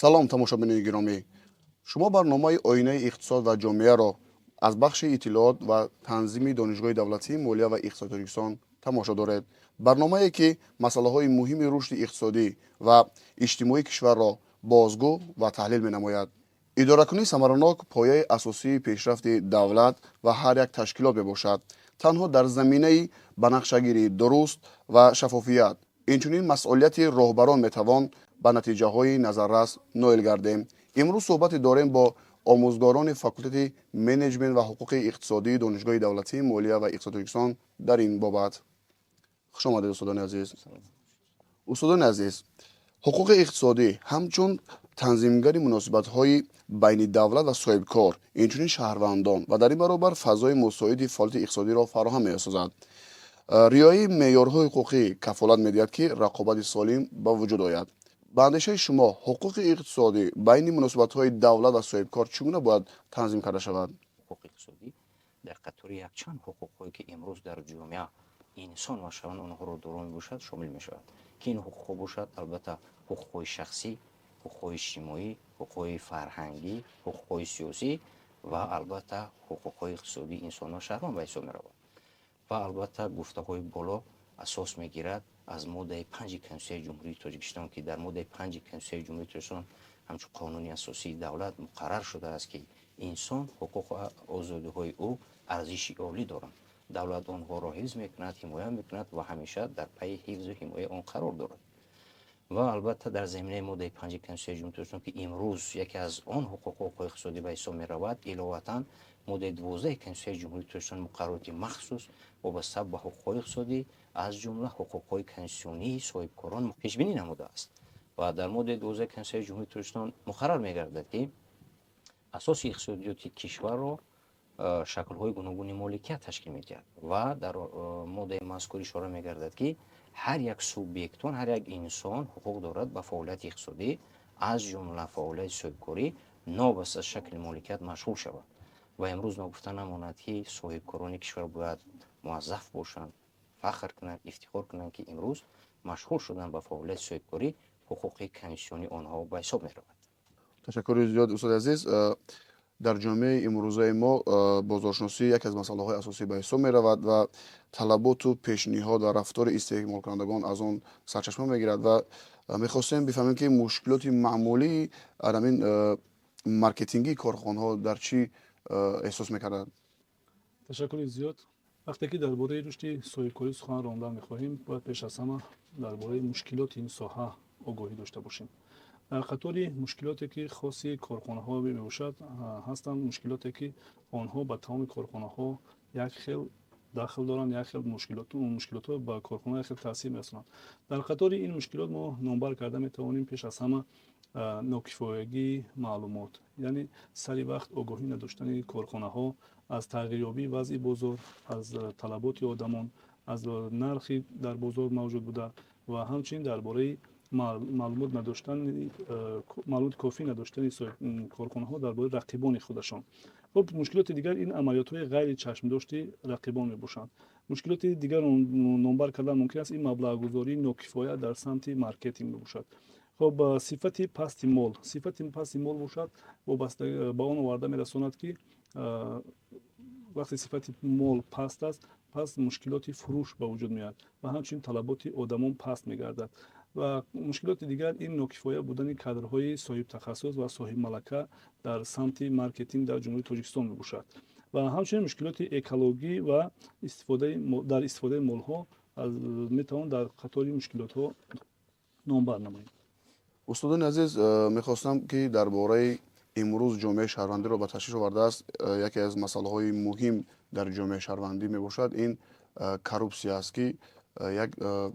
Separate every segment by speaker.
Speaker 1: Салом, тамошобинони гиромӣ! Шумо барномаи «Оинаи иқтисод ва ҷомеаро» аз бахши иттилоот ва танзими Донишгоҳи давлатии молия ва иқтисоди Тоҷикистон тамошо доред, барномае ки масъалаҳои муҳими рушди иқтисодӣ ва иҷтимоии кишварро бозгӯ ва таҳлил менамояд. Идоракунии самаранок пояи асосии пешрафти давлат ва ҳар як ташкилот мебошад. Танҳо дар заминаи банақшагирии дуруст ва шаффофият, инчунин масъулияти роҳбарон метавон ба натиҷаҳои назаррас ноил гардем. Имрӯз суҳбате дорем бо омӯзгорони факултети менеҷмент ва ҳуқуқи иқтисодии Донишгоҳи давлатии молия ва иқтисоди Тоҷикистон дар ин бобат. Хуш омадед, устодони азиз. Устодони азиз, ҳуқуқи иқтисодӣ ҳамчун танзимгари муносибатҳои байни давлат ва соҳибкор, инчунин шаҳрвандон ва дар ин баробар фазои мусоиди фаъолияти иқтисодиро фароҳам месозад. Риояи меъёрҳои ҳуқуқӣ кафолат медиҳад, ки рақобати солим ба вуҷуд ояд. Ба андешаи шумо, ҳуқуқи иқтисодӣ байни муносибатҳои давлат ва соҳибкор чӣ гуна бояд танзим карда шавад?
Speaker 2: Ҳуқуқи иқтисодӣ дар қатори якчанд ҳуқуқҳое, ки имрӯз дар ҷомеа инсон ва шаҳрванд онҳоро доро мебошад, шомил мешавад, ки ин ҳуқуқҳо бошад, албатта, ҳуқуқҳои шахсӣ, ҳуқуқҳои иҷтимоӣ, ҳуқуқҳои фарҳангӣ, ҳуқуқҳои сиёсӣ ва, албатта, ҳуқуқҳои иқтисодии инсон ва шаҳрванд ба ҳисоб меравад. Ва, албатта, гуфтаҳои боло асос мегирад аз моддаи 5-и Конститутсияи Ҷумҳурии Тоҷикистон, ки дар моддаи 5-и Конститутсияи Ҷумҳурии Тоҷикистон ҳамчун қонуни асосии давлат муқаррар шудааст, ки инсон, ҳуқуқ ва озодиҳои ӯ арзиши олӣ доранд, давлат онҳоро ҳифз мекунад, ҳимоя мекунад ва ҳамеша дар пайи ҳифзу ҳимояи он қарор дорад. Ва, албатта, дар заминаи моддаи 5-и Конститутсияи Ҷумҳурии Тоҷикистон, ки имрӯз яке аз он ҳуқуқҳои иқтисодӣ ба ҳисоб меравад, иловатан моддаи 12-и Конститутсияи Ҷумҳурии Тоҷикистон муқаррароти махсус вобаста ба ҳуқуқҳои иқтисодӣ, аз ҷумла ҳуқуқҳои конститутсионии соҳибкорон пешбинӣ намудааст. Ва дар моддаи 12-и Конститутсияи Ҷумҳурии Тоҷикистон муқаррар мегардад, ки асоси иқтисодиёти кишварро шаклҳои гуногуни моликият ташкил медиҳад. Ва дар моддаи мазкур ишора мегардад, ки ҳар як субъектон, ҳар як инсон ҳуқуқ дорад ба фаъолияти иқтисодӣ, аз ҷумла фаъолияти соҳибкорӣ, новобаста аз шакли моликият машғул шавад. Ва имрӯз ногуфта намонад, ки соҳибкорони кишвар бояд муваззаф бошанд, фахр кунанд, ифтихор кунанд, ки имрӯз машғул шудан ба фаъолияти соҳибкорӣ ҳуқуқи конститутсионии онҳо ба ҳисоб меравад.
Speaker 1: Ташаккури зиёд, устоди азиз. Дар ҷомеаи имрӯзаи мо бозоршиносӣ яке аз масъалаҳои асосӣ ба ҳисоб меравад ва талаботу пешниҳод ва рафтори истеъмолкунандагон аз он сарчашма мегирад. Ва мехостем бифаҳмем, ки мушкилоти маъмулии ҳамин маркетингии корхонаҳо дар чӣ эҳсос мекарданд?
Speaker 3: Ташаккури зиёд. Вақте ки дар бораи рушди соҳибкорӣ сухан рондан мехоҳем, бояд пеш аз ҳама дар бораи мушкилоти ин соҳа огоҳӣ дошта бошем. Дар қатори мушкилоте, ки хоси корхонаҳо мебошад, ҳастанд мушкилоте, ки онҳо ба тамоми корхонаҳо як хел дахл доранд, як хел мушкилотҳо ба корхона як хел таъсир мерасонанд. Дар қатори ин мушкилот мо номбар карда метавонем пеш аз ҳама нокифоягии маълумот, яъне сари вақт огоҳӣ надоштани корхонаҳо аз тағйирёбии вазъи бозор, аз талаботи одамон, аз нархи дар бозор мавҷуд буда ва ҳамчунин дар бораи маълумот надоштани, маълумоти кофӣ надоштани корхонаҳо дар бораи рақибони худашон. Хуб, мушкилоти дигар ин амалиётҳои ғайри чашмдошти рақибон мебошанд. Мушкилоти дигар номбар кардан мумкин аст, ин маблағгузории нокифоя дар самти маркетинг мебошад. Хуб, сифати пасти мол. Сифати пасти мол бошад, вобаста ба он оварда мерасонад, ки вақте сифати мол паст аст, пас мушкилоти фурӯш ба вуҷуд меояд ва ҳамчунин талаботи одамон паст мегардад. Ва мушкилоти дигар ин нокифоя будани кадрҳои соҳибтахассус ва соҳибмалака дар самти маркетинг дар Ҷумҳурии Тоҷикистон мебошад. Ва ҳамчунин мушкилоти экологӣ ва дар истифодаи молҳо метавон дар қатори мушкилотҳо номбар намоем.
Speaker 1: Устодони азиз, мехостам, ки дар бораи имрӯз ҷомеаи шаҳрвандиро ба ташвиш овардааст, яке аз масъалаҳои муҳим дар ҷомеаи шаҳрвандӣ мебошад, ин коррупсия аст, ки як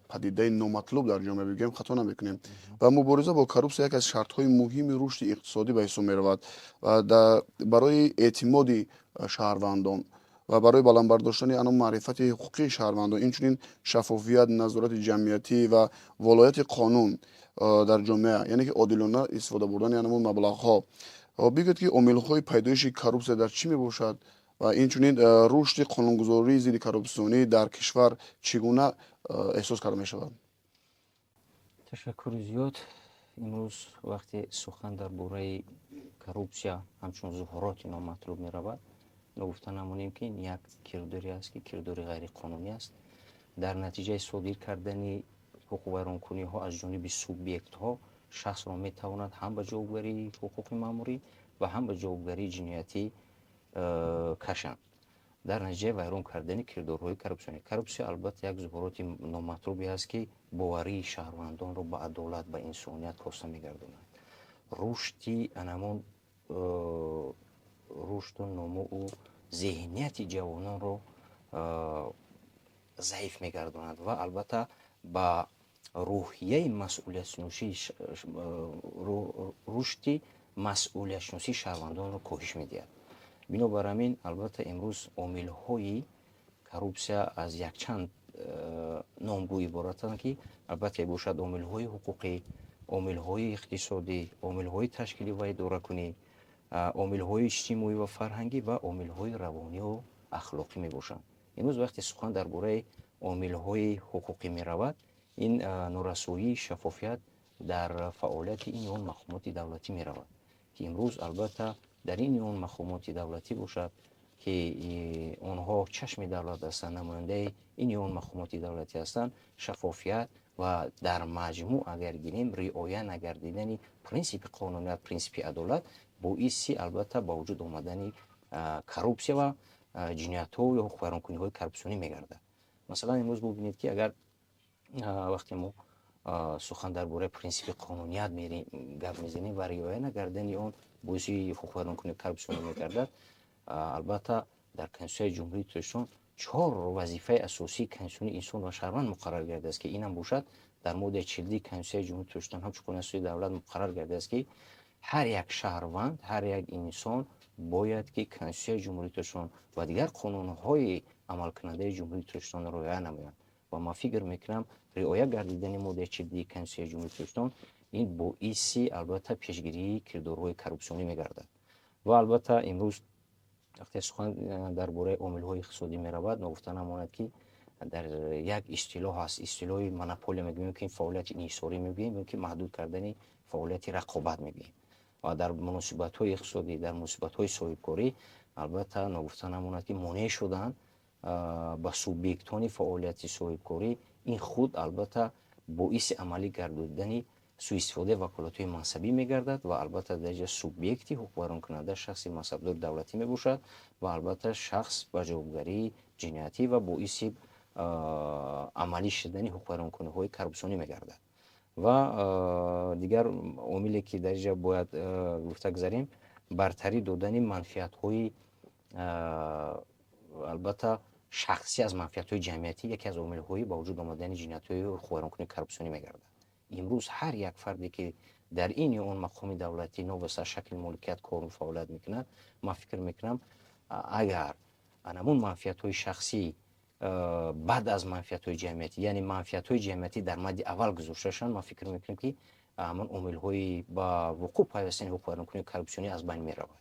Speaker 1: падидаи номатлуб дар ҷомеа бигӯем, хато намекунем. Ва мубориза бо коррупсия яке аз шартҳои муҳими рушди иқтисодӣ ба ҳисоб меравад ва барои эътимоди шаҳрвандон ва барои баланд бардоштани ано маърифати ҳуқуқии шаҳрвандон, инчунин шаффофият, назорати ҷамъиятӣ ва волояти қонун дар ҷомеа, яъне ки одилона истифода бурдани анамун маблағҳо. Бигӯед, ки омилҳои пайдоиши коррупсия дар чӣ мебошад ва инчунин рушди қонунгузории зидди коррупсионӣ дар кишвар чӣ гуна эҳсос карда мешавад?
Speaker 2: Ташаккури зиёд. Имрӯз вақте сухан дар бораи коррупсия ҳамчун зуҳуроти номатлуб меравад, ногуфта намонем, ки ин як кирдоре аст, ки кирдори ғайриқонунӣ аст. Дар натиҷаи содир кардани ҳуқуқвайронкуниҳо аз ҷониби субъектҳо шахсро метавонад ҳам ба ҷавобгарии ҳуқуқи маъмурӣ ва ҳам ба ҷавобгарии ҷиноятӣ кашанд дар натиҷаи вайрон кардани кирдорҳои коррупсионӣ. Коррупсия, албатта, як зуҳуроти номатлубе аст, ки боварии шаҳрвандонро ба адолат, ба инсоният коста мегардонад. Рушди анамон рушду нумӯу зеҳнияти ҷавононро заиф мегардонад ва, албатта, ба рӯҳияи масъулиятшиносӣ, рушди масъулиятшиносии шаҳрвандонро коҳиш медиҳад. Бинобар ҳамин, албатта, имрӯз омилҳои коррупсия аз якчанд номгӯ иборатанд, ки, албатта, бошад омилҳои ҳуқуқӣ, омилҳои иқтисодӣ, омилҳои ташкилӣ ва идоракунӣ, омилҳои иҷтимоӣ ва фарҳангӣ ва омилҳои равонию ахлоқӣ мебошанд. Имрӯз вақте сухан дар бораи омилҳои ҳуқуқӣ меравад, ин норасоии шаффофият дар фаъолияти ин ё он мақомоти давлатӣ меравад, ки имрӯз, албатта, дар ин ё он мақомоти давлатӣ бошад, ки онҳо чашми давлат ҳастанд, намояндаи ин ё он мақомоти давлатӣ ҳастанд, шаффофият ва дар маҷмӯъ агар гирем, риоя нагардидани принсипи қонуният, принсипи адолат боиси, албатта, ба вуҷуд омадани коррупсия ва ҷиноятҳо ё ҳуқуқвайронкуниҳои коррупсионӣ мегардад. Масалан, имрӯз бубинед, ки агар вақте мо сухан дар бораи принсипи қонуният гап мезанем ва риоя нагардани он боиси ҳуқуқвайронкунии коррупсионӣ мегардад, албатта, дар Конститутсияи Ҷумҳурии Тоҷикистон чор вазифаи асосии конститутсионии инсон ва шаҳрванд муқаррар гардидааст, ки инам бошад дар моддаи 40 Конститутсияи Ҷумҳурии Тоҷикистон ҳамчун қонуни асосии давлат муқаррар гардидааст, ки ҳар як шаҳрванд, ҳар як инсон бояд ки Конститутсияи Ҷумҳурии Тоҷикистон ва дигар қонунҳои амалкунандаи Ҷумҳурии Тоҷикистонро риоя намоянд. Ва ман фикр мекунам, риоя гардидани моддаи 40 Конститутсияи Ҷумҳурии Тоҷикистон ин боиси, албатта, пешгирии кирдорҳои коррупсионӣ мегардад. Ва, албатта, имрӯз вақте сухан дар бораи омилҳои иқтисодӣ меравад, ногуфта намонад, ки дар як истилоҳ ҳаст, истилоҳи монополия мегӯем, ки фаъолияти инҳисорӣ мегӯем ё ки маҳдуд кардани фаъолияти рақобат мегӯем. Ва дар муносибатҳои иқтисодӣ, дар муносибатҳои соҳибкорӣ, албатта, ногуфта намонад, ки монеъ шудан ба субъектони фаъолияти соҳибкорӣ, ин худ, албатта, боиси амалӣ гардидани суистифодаи ваколатҳои мансабӣ мегардад. Ва, албатта, дар инҷа субъекти ҳуқуқвайронкунанда шахси мансабдори давлатӣ мебошад ва, албатта, шахс ба ҷавобгарии ҷиноятӣ ва боиси амалӣ шудани ҳуқуқвайронкуниҳои коррупсионӣ мегардад. Ва дигар омиле, ки дар инҷа бояд гуфта гузарем, бартарӣ додани манфиатҳои, албатта, шахсӣ аз манфиатҳои ҷамъиятӣ яке аз омилҳои ба вуҷуд омадани ҷиноятҳои ҳуқуқвайронкунии коррупсионӣ мегардад. Имрӯз ҳар як фарде, ки дар ин ё он мақоми давлатӣ новобаста аз шакли моликият кору фаъолият мекунад, ман фикр мекунам, агар анамун манфиатҳои шахсӣ баъд аз манфиатҳои ҷамъиятӣ, яъне манфиатҳои ҷамъиятӣ дар мадди аввал гузошта шаванд, ман фикр мекунам, ки ҳамон омилҳои ба вуқӯъ пайвастани ҳуқуқвайронкунии коррупсионӣ аз байн меравад.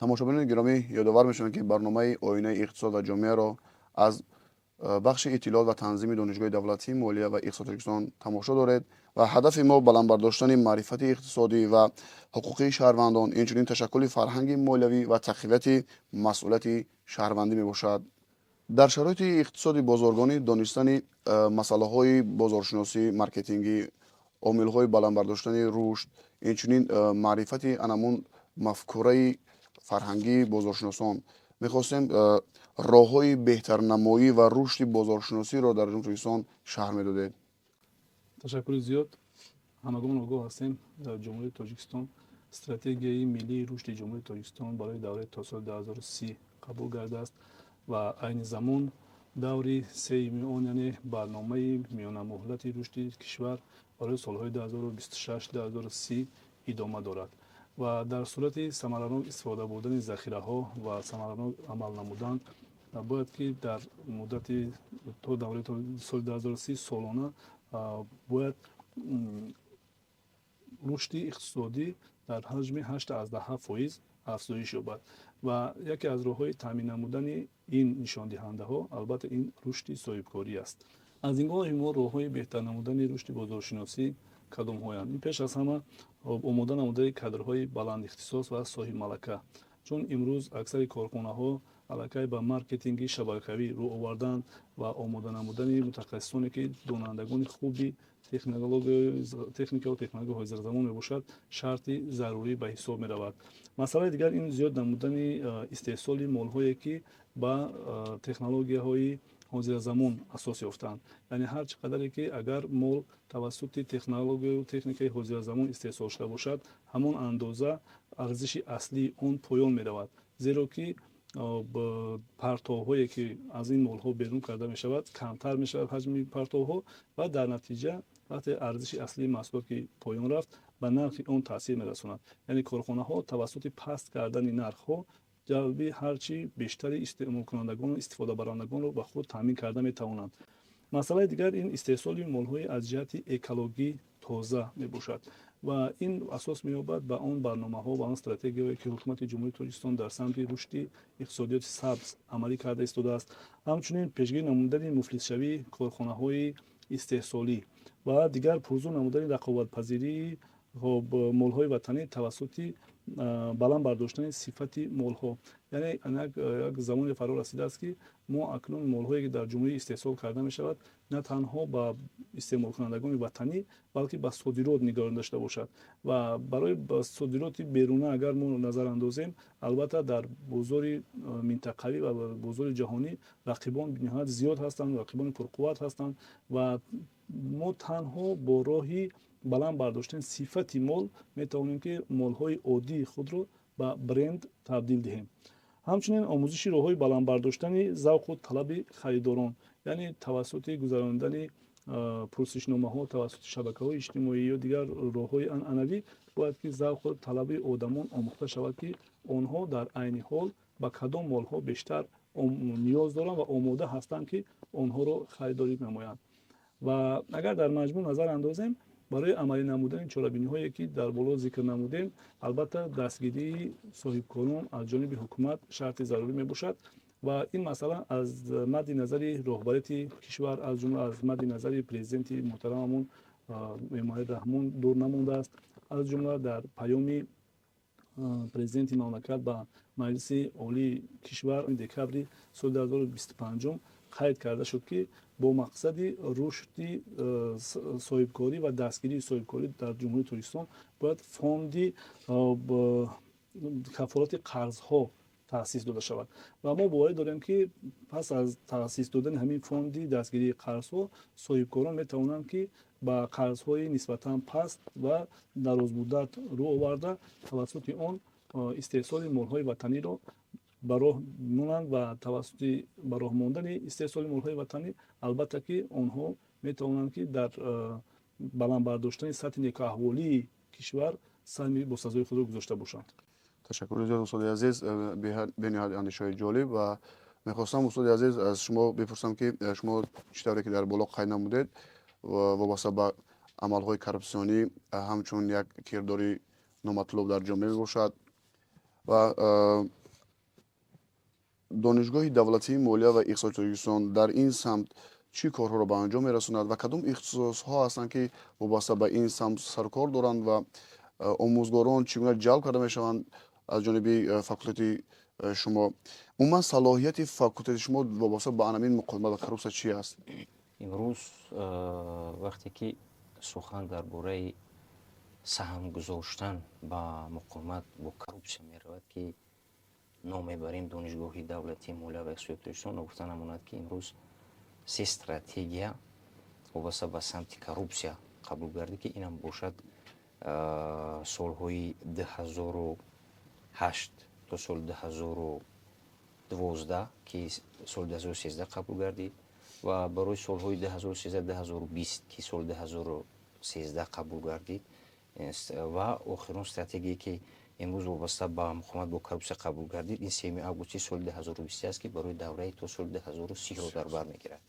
Speaker 1: Тамошобинони гиромӣ, ёдовар мешавем, ки барномаи «Оинаи иқтисод ва ҷомеаро» аз бахши иттилоот ва танзими Донишгоҳи давлатии молия ва иқтисоди Тоҷикистон тамошо доред ва ҳадафи мо баланд бардоштани маърифати иқтисодӣ ва ҳуқуқии шаҳрвандон, инчунин ташаккули фарҳанги молиявӣ ва тақвияти масъулияти шаҳрвандӣ мебошад. Дар шароити иқтисоди бозоргонӣ донистани масъалаҳои бозоршиносӣ, маркетингӣ, омилҳои баланд бардоштани рушд, инчунин маърифати анамун мафкураи фарҳангии бозоршиносон, мехостем роҳҳои беҳтарнамоӣ ва рушди бозоршиносиро дар Ҷумҳурии Тоҷикистон шарҳ медодед.
Speaker 3: Ташаккури зиёд. Ҳамагон огоҳ ҳастем, дар Ҷумҳурии Тоҷикистон Стратегияи миллии рушди Ҷумҳурии Тоҷикистон барои давраи то соли 2030 қабул гардааст ва айни замон даври сеюми он, яъне барномаи миёнамуҳлати рушди кишвар барои солҳои 2026-2030 идома дорад. Ва дар сурати самаранок истифода бурдани захираҳо ва самаранок амал намудан, бояд ки дар муддати то давраи то соли 2030 солона бояд рушди иқтисодӣ дар ҳаҷми 8,7% афзоиш ёбад. Ва яке аз роҳҳои таъмин намудани ин нишондиҳандаҳо, албатта, ин рушди соҳибкорӣ аст. Аз нигоҳи мо роҳҳои беҳтар намудани рушди бозоршиносӣ кадомҳоянд? Ин пеш аз ҳама омода намудани кадрҳои баландихтисос ва соҳибмалака, чун имрӯз аксари корхонаҳо аллакай ба маркетинги шабакавӣ рӯ оварданд ва омода намудани мутахассисоне, ки донандагони хуби техникаву технологияи ҳозиразамон мебошад, шарти зарурӣ ба ҳисоб меравад. Масъалаи дигар ин зиёд намудани истеҳсоли молҳое, ки ба технологияҳои ҳозиразамон асос ёфтаанд. Яъне ҳар чӣ қадаре ки агар мол тавассути технологияю техникаи ҳозиразамон истеҳсол шуда бошад, ҳамон андоза арзиши аслии он поён меравад, зеро ки партовҳое, ки аз ин молҳо берун карда мешавад, камтар мешавад ҳаҷми партовҳо. Ва дар натиҷа, вақте арзиши аслии маҳсулот ки поён рафт, ба нархи он таъсир мерасонад. Яъне корхонаҳо тавассути паст кардани нархҳо ҷалби ҳарчи бештари истеъмолкунандагону истифодабарандагонро ба худ таъмин карда метавонанд. Масъалаи дигар ин истеҳсоли молҳои аз ҷиҳати экологӣ тоза мебошад ва ин асос меёбад ба он барномаҳо ва он стратегияҳое, ки Ҳукумати Ҷумҳурии Тоҷикистон дар самти рушди иқтисодиёти сабз амалӣ карда истодааст. Ҳамчунин пешгирӣ намудани муфлисшавии корхонаҳои истеҳсолӣ ва дигар пурзур намудани рақобатпазирии молҳои ватанӣ тавассути баланд бардоштани сифати молҳо. Яъне як замоне фаро расидааст, ки мо акнун молҳое, ки дар ҷумҳурӣ истеҳсол карда мешавад, на танҳо ба истеъмолкунандагони ватанӣ, балки ба содирот нигаронда шуда бошад. Ва барои содироти беруна агар мо назар андозем, албатта, дар бозори минтақавӣ ва бозори ҷаҳонӣ рақибон ниҳоят зиёд ҳастанд, рақибони пурқувват ҳастанд ва мо танҳо бо роҳи баланд бардоштани сифати мол метавонем, ки молҳои оддии худро ба бренд табдил диҳем. Ҳамчунин омӯзиши роҳҳои баланд бардоштани завқу талаби харидорон, яъне тавассути гузаронидани пурсишномаҳо тавассути шабакаҳои иҷтимоӣ ё дигар роҳҳои анъанавӣ бояд ки завқу талаби одамон омӯхта шавад, ки онҳо дар айни ҳол ба кадом молҳо бештар ниёз доранд ва омода ҳастанд, ки онҳоро харидорӣ намоянд. Ва агар дар маҷмӯъ назар андозем, барои амалӣ намудани чорабиниҳое, ки дар боло зикр намудем, албатта, дастгирии соҳибкорон аз ҷониби ҳукумат шарти зарурӣ мебошад. Ва ин масъала аз мадди назари роҳбарияти кишвар, аз ҷумла аз мадди назари Президенти муҳтарамамон Эмомалӣ Раҳмон дур намондааст. Аз ҷумла дар паёми Президенти мамлакат ба Маҷлиси Олии кишвар декабри соли 2025 қайд карда шуд, ки бо мақсади рушди соҳибкорӣ ва дастгирии соҳибкорӣ дар Ҷумҳурии Тоҷикистон бояд фонди кафолати қарзҳо таъсис дода шавад. Ва мо боварӣ дорем, ки пас аз таъсис додани ҳамин фонди дастгирии қарзҳо соҳибкорон метавонанд, ки ба қарзҳои нисбатан паст ва дарозмуддат рӯ оварда, тавассути он истеҳсоли молҳои ватаниро ба роҳ монанд. Ва тавассути ба роҳ мондани истеҳсоли молҳои ватанӣ, албатта, ки онҳо метавонанд, ки дар баланд бардоштани сатҳи некӯаҳволии кишвар саҳми босазои худро гузошта бошанд.
Speaker 1: Ташаккури зиёд, устоди азиз, бениҳоят андешаҳои ҷолиб. Ва мехостам, устоди азиз, аз шумо бипурсам, ки шумо чӣ тавре ки дар боло қайд намудед, вобаста ба амалҳои коррупсионӣ ҳамчун як кирдори номатлуб дар ҷомеа мебошад ва Донишгоҳи давлатии молия ва иқтисоди Тоҷикистон дар ин самт чӣ корҳоро ба анҷом мерасонад ва кадом ихтисосҳо ҳастанд, ки вобаста ба ин самт сарукор доранд, ва омӯзгорон чӣ гуна ҷалб карда мешаванд аз ҷониби факултети шумо? Умуман, салоҳияти факултети шумо вобаста ба анамин муқовимат ба коррупсия чӣ аст?
Speaker 2: Имрӯз, вақте ки сухан дар бораи саҳм гузоштан ба муқовимат бо коррупсия меравад, ки ном мебарем Донишгоҳи давлатии молия ва иқтисоди Тоҷикистон, ногуфта намонад, ки имрӯз се стратегия вобаста ба самти коррупсия қабул гардид, ки инам бошад солҳои 2008 то соли 2012, ки соли 2013 қабул гардид, ва барои солҳои 2013-2020, ки соли 2013 қабул гардид, ва охирон стратегие, ки имрӯз вобаста ба муқовимат бо коррупсия қабул гардид, ин 3 августи соли 2020 аст, ки барои давраи то соли 2030-ро дар бар мегирад.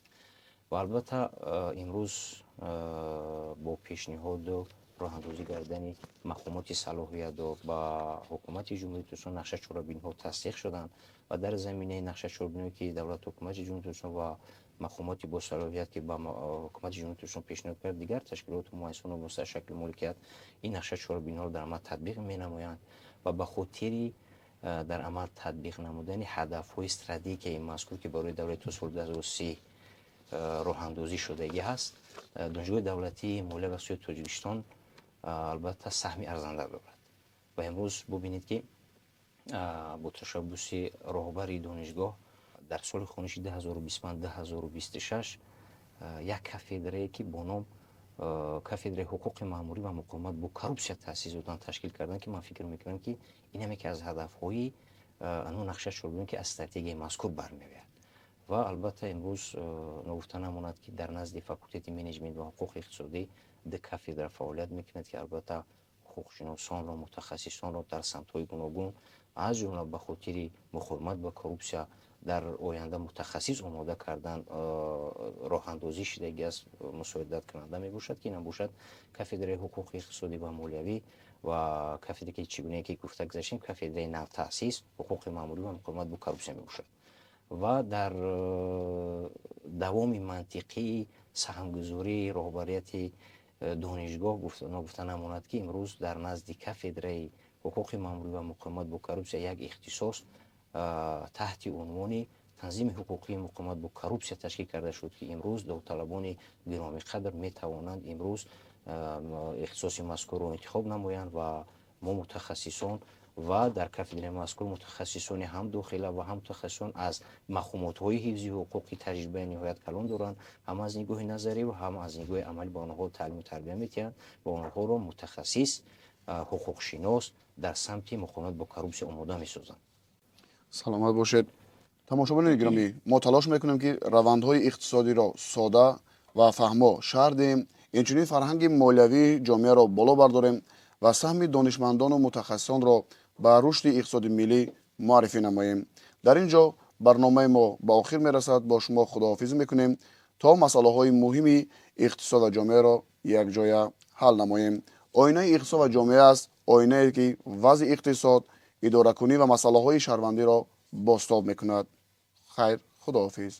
Speaker 2: Ва албатта, имрӯз бо пешниҳоду Роҳандозӣ гардидани мақомоти салоҳиятдор ба Ҳукумати Ҷумҳурии Тоҷикистон нақша чорабиниҳо тасдиқ шуданд ва дар заминаи нақша чорабиниҳое, ки давлати Ҳукумати Ҷумҳурии Тоҷикистон ва мақомоти босалоҳият, ки ба Ҳукумати Ҷумҳурии Тоҷикистон пешниҳод кард, дигар ташкилоту муассисаҳо бо шакли моликият ин нақша чорабиниҳоро дар амал татбиқ менамоянд. Ва ба хотири дар амал татбиқ намудани ҳадафҳои стратегияи мазкур, ки барои давраи то соли 2030 роҳандозӣ шудагӣ ҳаст, Донишгоҳи давлатии молия ва иқтисоди Тоҷикистон албатта саҳми арзанда дорад. Ва имрӯз бубинед, ки бо ташаббуси роҳбари донишгоҳ дар соли хониши 2025-2026 як кафедрае, ки бо ном кафедраи ҳуқуқи маъмурӣ ва муқовимат бо коррупсия таъсис додан, ташкил кардан, ки ман фикр мекунам, ки ин ҳам яке аз ҳадафҳои ану нақша чорабиниҳо, ки аз стратегияи мазкур бармеояд. Ва албатта имрӯз ногуфта намонад, ки дар назди факултети менеҷмент ва ҳуқуқи иқтисодӣ ду кафедра фаъолият мекунад, ки албатта ҳуқуқшиносонро, мутахассисонро дар самтҳои гуногун, аз ҷумла ба хотири муқовимат ба коррупсия дар оянда мутахассис омода кардан роҳандозӣ шудагӣ аст, мусоидаткунанда мебошад, ки инам бошад кафедраи ҳуқуқи иқтисодӣ ва молиявӣ ва кафедре, ки чӣ гуне ки гуфта гузаштем, кафедраи навтаъсис ҳуқуқи маъмурӣ ва муқовимат бо коррупсия мебошад. Ва дар давоми мантиқии саҳмгузории роҳбарияти донишгоҳ ногуфта намонад, ки имрӯз дар назди кафедраи ҳуқуқи маъмурӣ ва муқовимат бо коррупсия як ихтисос таҳти унвони танзими ҳуқуқии муқовимат бо коррупсия ташкил карда шуд, ки имрӯз довталабони гиромиқадр метавонанд имрӯз ихтисоси мазкурро интихоб намоянд. Ва мо мутахассисон ва дар кафедраи мазкур мутахассисони ҳам дохила ва ҳам мутахассисон аз мақомотҳои ҳифзи ҳуқуқӣ таҷрибаи ниҳоят калон доранд, ҳам аз нигоҳи назарӣ ва ҳам аз нигоҳи амалӣ ба онҳо таълиму тарбия метиҳанд ва онҳоро мутахассис, ҳуқуқшинос дар самти муқовимат бо коррупсия омода месозанд.
Speaker 1: Саломат бошед. Тамошобинони гиромӣ, мо талош мекунем, ки равандҳои иқтисодиро сода ва фаҳмо шарҳ диҳем, инчунин фарҳанги молиявии ҷомеаро боло бардорем ва саҳми донишмандону мутахассисонро ба рушди иқтисоди миллӣ муаррифӣ намоем. Дар ин ҷо барномаи мо ба охир мерасад. Бо шумо худоҳофизӣ мекунем, то масъалаҳои муҳими иқтисод ва ҷомеаро якҷоя ҳал намоем. Оинаи иқтисод ва ҷомеа аст, оинае, ки вазъи иқтисод, идоракунӣ ва масъалаҳои шаҳрвандиро бозтоб мекунад. Хайр, худоҳофиз.